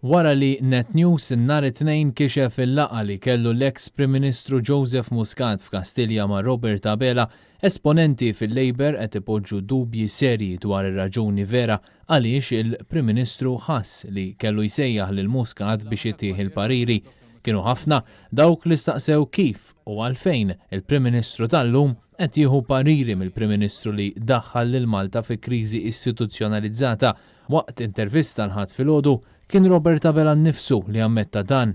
Wara li Net News nhar it-Tnejn kixef il-laqgħa li kellu l-eks Prim Ministru Joseph Muscat f'Kastilja ma' Robert Abela, esponenti fil-Labour qed ipoġġu dubji serji dwar ir-raġuni vera għaliex il-Prim Ministru ħass li kellu jsejjaħ lil Muscat biex itih il-pariri. Kienu ħafna dawk li staqsew kif u għalfejn il-Prim Ministru tal-lum qed jieħu pariri mill-Prim Ministru li daħħal lil Malta fi kriżi istituzzjonalizzata. Waqt intervista l-Ħadd filgħodu, kien Robert Abela nnifsu li ammetta dan.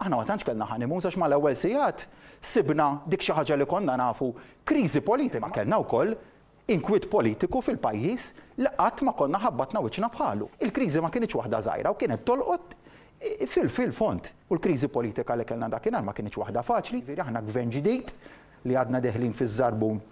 Aħna ma tantx kellna honeymoons għax mal-ewwel sigħat sibna dik xi ħaġa li konna nafu, kriżi politika. Kellna wkoll inkwiet politiku fil-pajjiż li qatt ma konna ħabbatna wiċċna bħalu. Il-kriżi ma kinitx waħda żgħira u kienet tolqot fil-fond. U l-kriżi politika li kellna dakinhar ma kinitx waħda faċli. Jiġifieri aħna gvern ġdid li għadna deħlin fiż-żarbun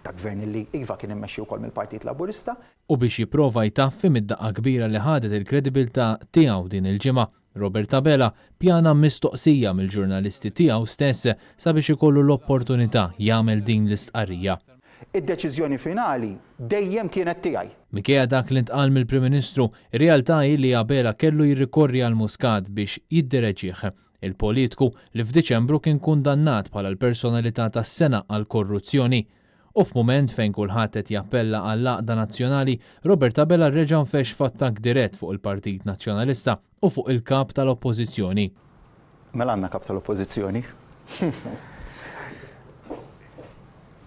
ta' gvern li iva kien immexxi wkoll mill-Partit Laburista. U biex jipprova jtaffi mid-daqqa kbira li ħadet il-kredibilità tiegħu din il-ġimgħa, Robert Abela ppjana mistoqsija mill-ġurnalisti tiegħu stess sabiex ikollu l-opportunità jagħmel din l-istqarrija. Id-deċiżjoni finali dejjem kienet tiegħi. Minkejja dak li ntqal mill-Prim Ministru, ir-realtà hi li Abela kellu jirrikorri għal Muscat biex jiddireġih. Il-politku li f'Diċembru kien kundannat bħala l-personalità tas-sena għall-korruzzjoni. U f'mument fejn kulħadd qed jappella għall-għaqda nazzjonali, Robert Abela reġa' nfexx f'attakk dirett fuq il-Partit Nazzjonalista u fuq il-Kap tal-Oppożizzjoni. Mela għandna Kap tal-Oppożizzjoni.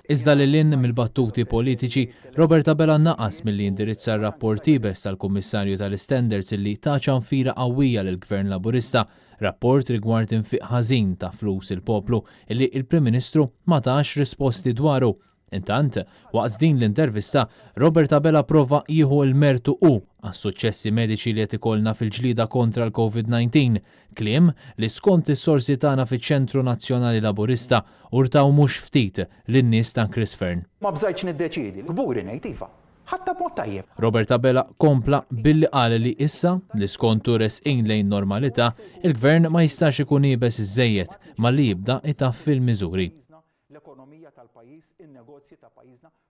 Iżda lil hinn mill-battuti politiċi, Robert Abela naqas milli jindirizza r-rapport iebes tal-Kummissarju tal-Istandards illi ta ċanfira qawwija lill-Gvern Laburista, rapport rigward infiq ħażin ta' flus il-poplu illi l-Prim Ministru ma tax risposti dwaru. Intant, waqt din l-intervista, Robert Abela prova jieħu l-mertu hu għas-suċċessi mediċi li qed ikollna fil-ġlieda kontra l-Covid 19, kliem li skont is-sorsi tagħna fiċ-Ċentru Nazzjonali Laburista urtaw mhux ftit lin-nies ta' Chris Fearne. Ma bżajtx niddeċiedi. Kburi ngħid iva. Ħadtha b'mod tajjeb. Robert Abela kompla billi qal li issa, li skontu resqin lejn normalità, il-Gvern ma jistax ikun iebes iżżejjed malli jibda itaffi l-miżuri. L-ekonomija tal-pajjiż, in-negozji ta' pajjiżna.